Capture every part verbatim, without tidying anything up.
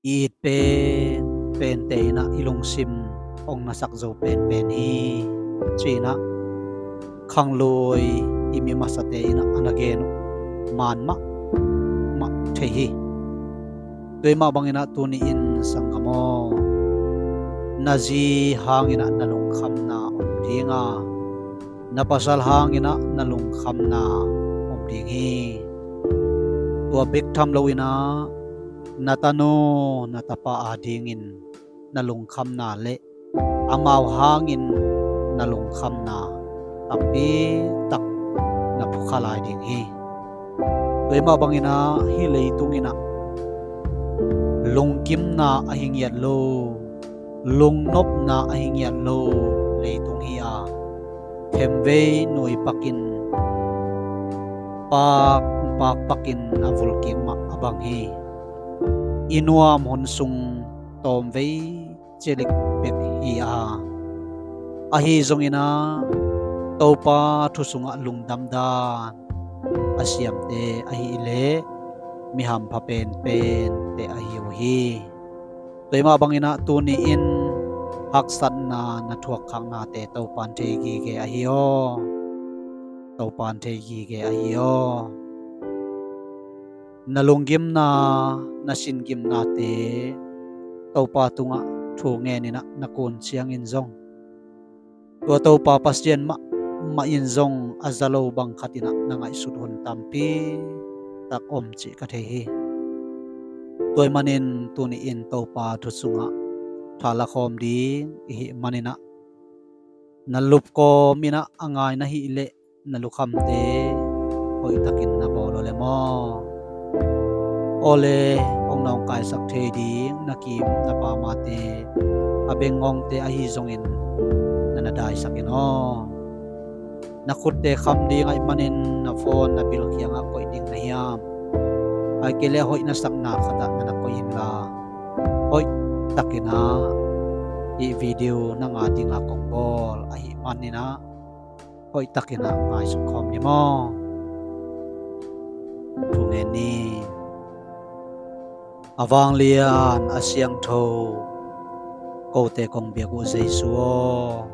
i it pen pente in ah i lungsim hong nasak zo penpen hi, ci-in ah khanglui i mi masate in ah a na gen uh man mahmah thei hi. Tua mah bangin ah tuni-in sanggam aw, na zi hangin ah na lungkhamna om ding a, na pasal hangin ah na lungkhamna om ding hi. Tua bek tham loin ah na tanu na tapa adingin na lungkhamna le amau hangin na lungkhamna tampi tak na phukha lai ding hi. Tua mah bangin ah hih leitung in ah lunggimna ahi ngiat lo, lungnopna ahi ngiat lo leitung hi a, themvei nuipakin, pak pakpakin a vulkik mah a bang hi. I nuam hun sung tawmvei cilik bek hi a, ahi zongin ah Topa thu sungah lungdam dan a siamte ahih leh mi hampha penpente ahi uh hi. Tua mah bangin ah tuni-in haksatna na thuakkhaknate Topan thei gige ahi aw. Topan thei gige ahi aw. Na lunggimna, na singgimnate Topa tungah thu ngenin ah na kun ciangin zong, tua Topa Pasian mahmah in zong a za lo bang khatin ah na ngaihsut hun tampi tak om cih ka thei hi. Tua manin tuni-in Topa thu sungah tha lakhawm ding i hih manin ah na lupkawm in ah a ngai na hih leh na lukhamte hoihtakin na bawl aw le maw? Aw le, hong nawngkaisak thei ding na kim na pamate a bengngongte ahi zongin na na daisak in aw. Na khutte kham ding ahih manin na phone na bil kiangah koih ding na hiam? Ahih kei leh hoih na sakna khatah na na koih inla, hoihtakin ah hih video na nga dingah kong bawl ahih manin ah hoihtakin ah ngaihsun khawm ni maw? Thu ngen ni. A vanglian a siangtho, kote kong biak uh Jesu aw,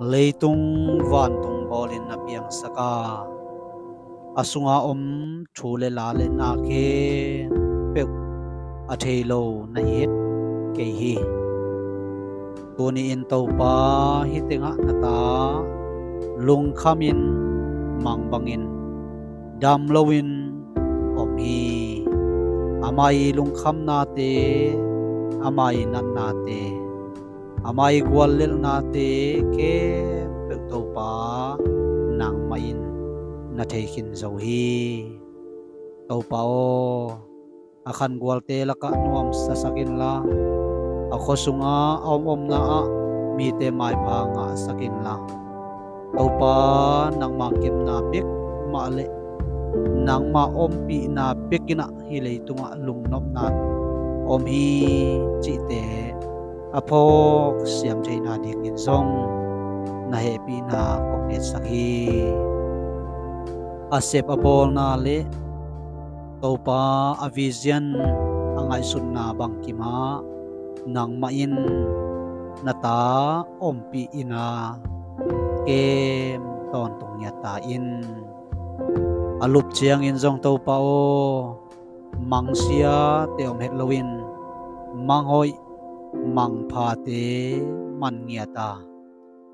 leitung vantung bawlin na piangsak a, a sunga om thu le la le na khempeuh a thei lo na hi het kei hi. Tuni-in Topa, hih tengah na ta lungkhamin mangbangin dam loin om hi. Ama ii lungkhamnate, ama ii natnate, ama ii guallelhnate khempeuh Topa, nangmah in na thei khin zo hi. Topa aw, a khangualte lakah nuamsa sak inla, a khua sunga a om omna ah mite maipha ngahsak inla, Topa, nangma kepna bek mah le nangma ompihna bek in ah hih leitungah lungnopna om hi cihte a phawk siam theihna dingin zong na hehpihna kong ngetsak hi. A sep a bawlna le Topa a vision a ngaihsutna bangkim ah nangmah in na ta ompih in ah kem tawntung ngiat ta in. A lup ciangin zong Topa aw, mangsiate om het loin manghoih mangphate man ngiat a,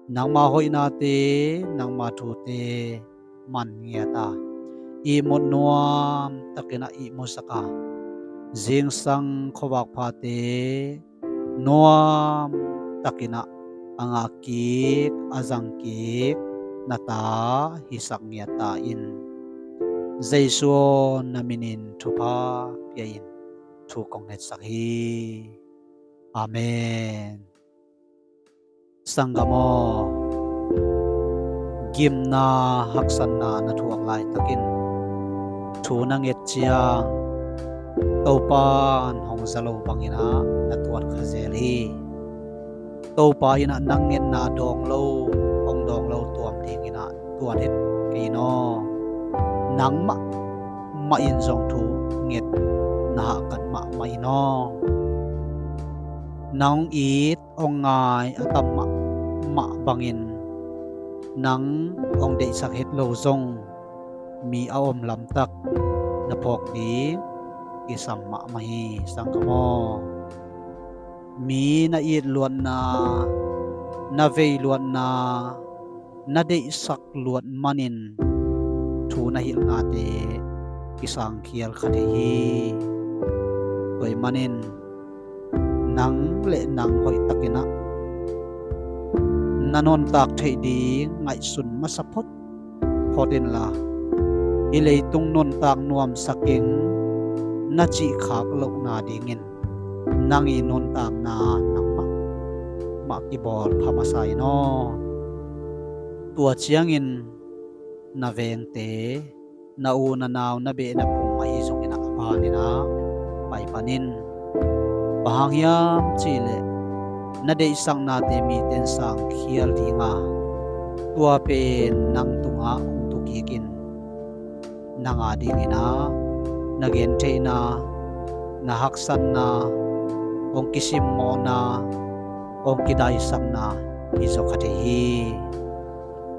nangma hoihnate, nangma thute man ngiat a, ihmut nuam takin ah ihmusak a, zingsang khuavak phate nuam takin ah a ngah kik, a zang kik na ta hisak ngiat ta in. Jesu aw, na minin thupha pia in, thu kong ngetsak hi. Amen. Sanggam aw, gimna haksatna na thuak laitakin thu na nget ciang Topa in hong za lo bangin ah na tuat kha zel hi. Topa in ah nang ngetna dawng lo, hong dawng lo tuam dingin ah tuat het kei in aw. Nangmah mah in zong thu nget na hahkat mah mahmah in aw. Nang hong it hong ngai a tam mahmah bangin nang hong deihsak het lo zong mi a om lamtak na phawk ding kisam mahmah hi, sanggam aw. Mi na it luatna, na vei luatna, na deihsak luat manin thu na hilhnate kisangkhial kha thei hi. Tua ahih manin nang le nang hoihtakin ah na nuntak theih ding ngaihsun masa phot phot inla, hih leitung nuntak nuamsak ing na cih khak lohna dingin nang i nuntakna nangmah mah kibawl pha masa in aw. Tua ciangin na vengte, na u na nau, na beh na phung ahi zongin ah a banin ah pai pan in. Bang hang hiam cihleh na deihsaknate mite in sangkhial ding a, tua pen nang tungah hong tu kikin nang a dingin ah na gentheihna, na haksatna, hong kisimmawhna, hong kidaisakna hi zaw kha thei hi.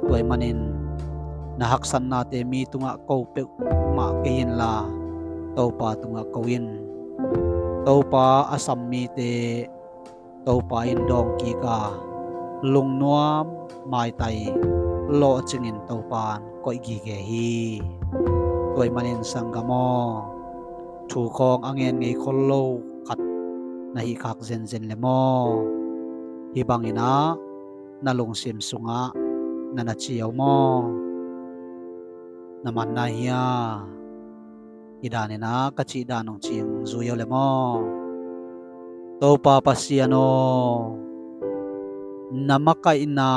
Tua ahih manin na haksatnate mi tungah ko peuhmah kei inla, Topa tungah ko in. Topa a sam mite Topa in dawngkik a, lungnuam maitai lawhcingin Topa in koih gige hi. Tua ahih manin sanggam aw, thu khawng a ngen ngei khol lo khat na hih khak zenzen le maw? Hih bangin ah na lungsim sungah na na ciau maw? Na manna hia? Hih danin ah ka cih dan hong cing zui aw le maw? Topa Pasian aw, na makaihna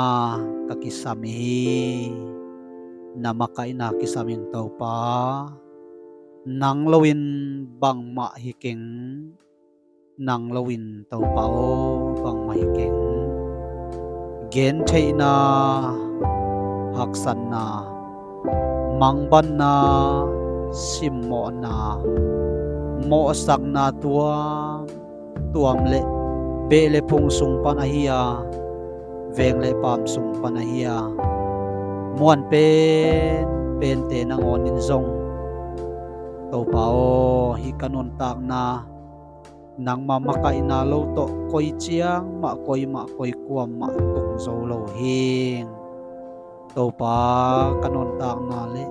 ka kisam hi. Na makaihna kisam in Topa, nang loin bangmah hi keng. Nang loin Topa aw, bangmah hi keng. Gentheihna, haksatna, mangbanna, simmawhna, mawhsakna tuam tuam le beh le phung sung pan ahi a, veng le paam sung pan ahi a, muan pen pente nangawnin zong, Topa aw, hih ka nuntakna nangma makaihna lo tawh koi ciang mah, koi mah, koi kuam mah tung zo lo hing. Topa, ka nuntakna le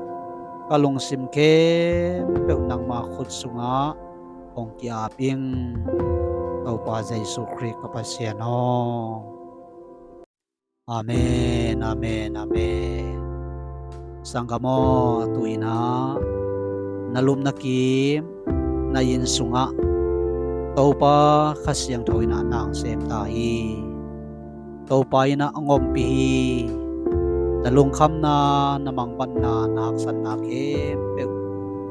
ka lungsim khempeuh nangma khut sungah hong ki-ap ing. Topa Jesu Khrih ka Pasian aw. Amen, amen, amen. Sanggam aw, tu-in ah na lupna kim, na inn sungah Topa Kha Siangtho in ah na hong sem ta hi. Topa in ah hong ompih hi. Na lungkhamna, na mangbanna, na haksatna khempeuh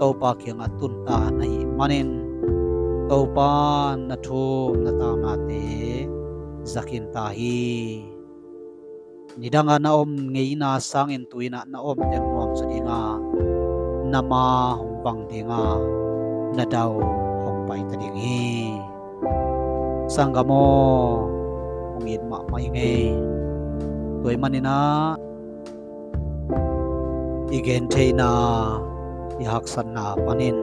Topa kiangah tunta na hih manin Topa na thum na taunate za khin ta hi. Nidang a na om ngeina sangin tu-in ah na om teng nuam zaw ding a, na ma hong vang ding a, na dau hong pai ta ding hi. Sanggam aw, hong it mahmah ing ei. Tua ahih manin ah i gentheihna, i haksatna panin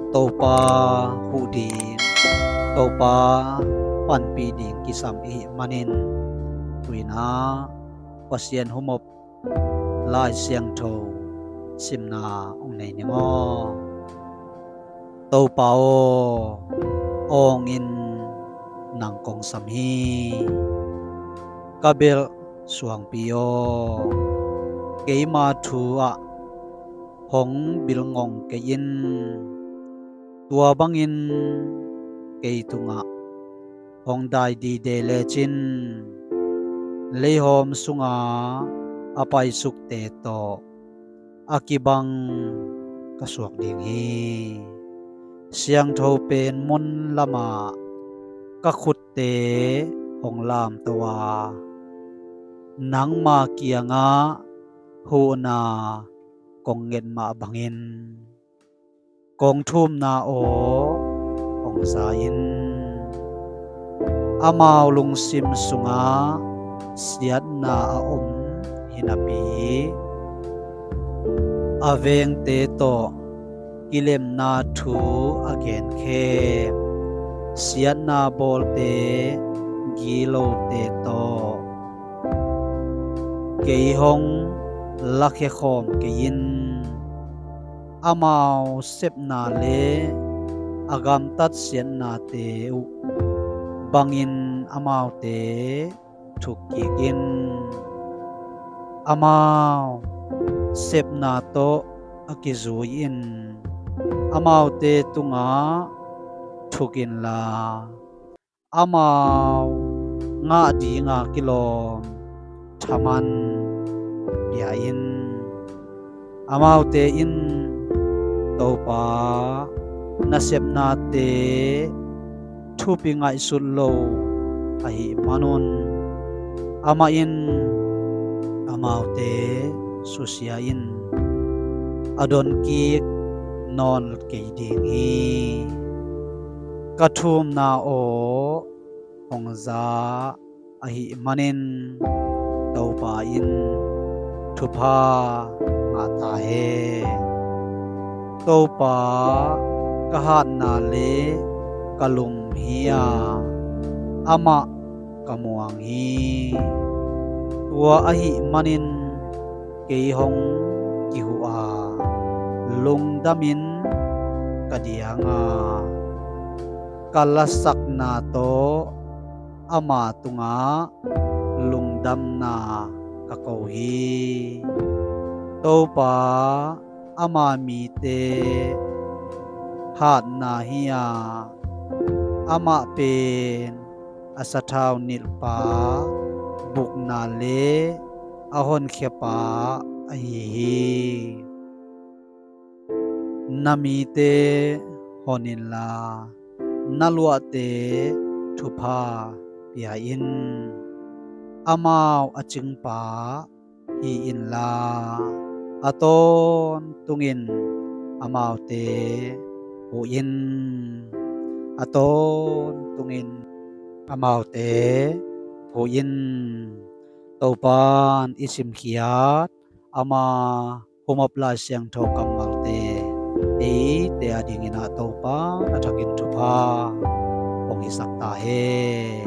Topa huh ding, Topa panpih ding kisam i hih manin, tu-in ah Pasian humop Lai Siangtho simna hong nei ning aw. Topa aw, awng in nang kong sam hi. Ka belh suangpi aw, keima thu ah hong bilngong kei in. Tua bangin kei tungah hong dai dide lecin, leihawm sunga a paisukte tawh a kibang ka suak ding hi. Siangtho pen mun lamah ka khutte hong lamto a, nangma kiangah huhna kong nget mah bangin, kong thumna aw, hong za in. Amau lungsim sungah siatna a om hi napi, a vengte tawh kilemna thu a genkhem, siatna bawlte gilote tawh kei hong lakhia khawm kei in. Amau sepna le a gamtat siatnate uh bangin amaute thukkik in. Amau sepna tawh a kizui-in amaute tungah thuk inla, amau ngah dinga kilawm thaman pia in. Amaute in Topa nasepnate thupi ngaihsut lo ahih manun, amah in amaute susia in, a donkik nawn kei ding hi. Ka thumna aw hong za ahih manin Topa in thupha ngah ta hen. Topa ka hatna le ka lum hi a, amah ka muang hi. Tua ahih manin kei hong kihuh a, lungdamin ka diang a, ka lasakna tawh ama tungah lungdamna ka ko hi. Topa ama mite hatna hi a, amah pen a sathau nilhpa bukna le a honkhiapa ahi hi. Na mite hon inla, na luahte thupha pia in. Amau a cingpa hi inla, a tawntungin amaute huh in. A tawntungin amaute huh in. Topan i simkhiat ama humop Lai Siangtho kammalte eite a dingin ah Topa a thakin thupha hong hisak ta hen.